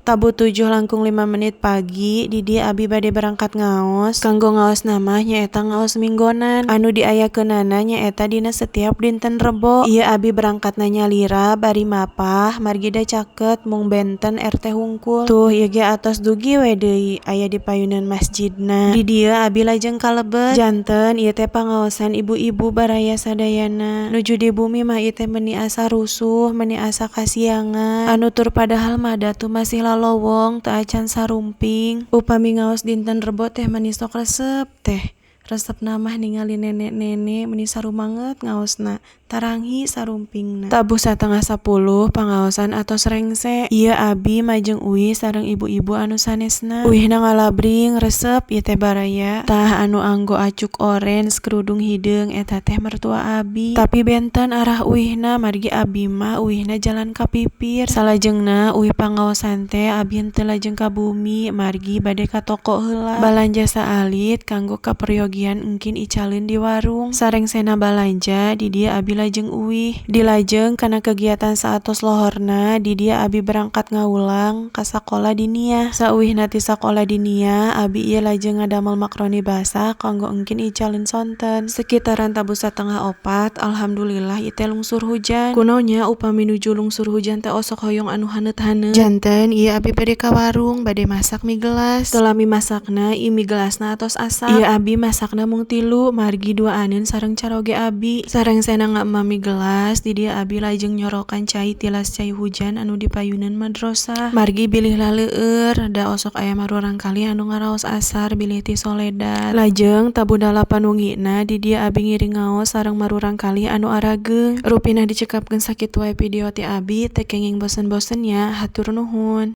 Tabuh 6.55 pagi di dieu abi bade berangkat ngaos. Kanggo ngaosna mah nyaeta ngaos minggonan anu diayakeunana nyaeta dina setiap dinten Rebo. Ieu abi berangkatna nyalira bari mapah margi da caket mung benten RT hungkul. Tuh ieu ge atos dugi we deui aya di payuneun masjidna. Di dieu abi lajeng kalebet, janten ieu teh pangaosan ibu-ibu baraya sadayana. Nuju di bumi mah ieu teh meuni asa rusuh, meuni asa kasiangan, anu tur padahal mah da tuh masih lalowong teu acan sarumping. Upami ngaos dinten Rebo teh meuni sok resep teh. Resepna mah ningali nenek-nenek meuni sarumanget ngaosna, taranghi sarumpingna. Tabuh 9.30 pangaosan atos rengse. Ieu abi majeng uih sareng ibu-ibu anu sanesna. Uihna ngalabring resep ieu teh baraya. Tah anu anggo acuk orange kerudung hideung eta teh mertua abi. Tapi benten arah uihna, margi abi mah uihna jalan ka pipir. Salajengna uih pangaosan teh abi henteu lajeng ka bumi, margi bade ka toko heula. Balanja saalit kanggo kaperyogian engkin icaleun di warung. Sarengsena balanja di dieu abi lajeng uih. Dilajeng kana kegiatan saatos lohorna, di dieu abi berangkat ngawulang ka sakola diniyah. Sauihna ti sakola diniyah, abi ieu lajeng ngadamel makroni basah kanggo engkin icaleun sonten. Sekitaran tabuh 3.30, alhamdulillah ieu teh lungsur hujan. Kunaon nya upami nuju lungsur hujan teh osok hoyong anu haneut-haneut. Janten ieu abi bade ka warung bade masak mie gelas. Teu lami masakna, ieu mie gelasna atos asak. Ieu abi masakna mung tilu, margi duaaneun sareng caroge abi. Sarengsena ngaemah mie gelas, di dieu abi lajeng nyorokan cai tilas cai hujan anu dipayuneun madrasah. Margi bilih laleueur, da osok aya marurangkalih anu ngaraos asar bilih ti soledat. Lajeng tabuh 8 wengina di dieu abi ngiring ngaos sareng marurangkalih anu arageung. Rupina dicekapkeun sakitu wae video ti abi, teu kenging bosen-bosen nya, hatur nuhun.